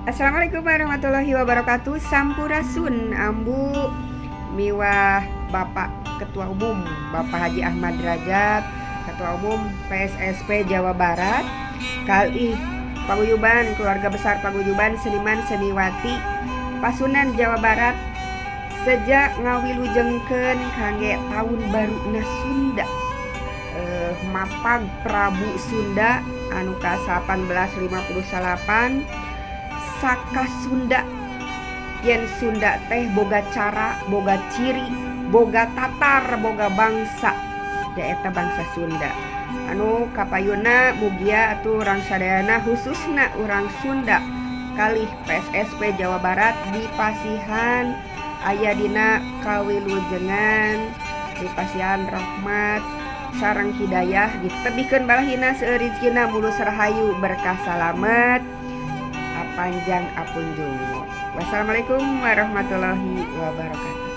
Assalamualaikum warahmatullahi wabarakatuh. Sampurasun, Ambu miwah Bapak Ketua Umum, Bapak Haji Ahmad Drajat, Ketua Umum PSSP Jawa Barat, kalih Paguyuban keluarga besar Paguyuban Seniman Seniwati Pasundan Jawa Barat, seja ngawilujengkeun kangge tahun baru na Sunda, mapag Prabu Sunda anu ka 1858 Saka Sunda, yen Sunda teh boga cara, boga ciri, boga tatar, boga bangsa, nyaeta bangsa Sunda anu kapayuna. Mugia atuh urang sadayana, khususna urang Sunda kalih PSSP Jawa Barat, dipasihan aya dina kawilujengan, dipasihan rahmat sareng hidayah, ditebihkeun balahina, seueur rizkina, mulus rahayu, berkah, salamet, panjang apunjung. Wassalamualaikum warahmatullahi wabarakatuh.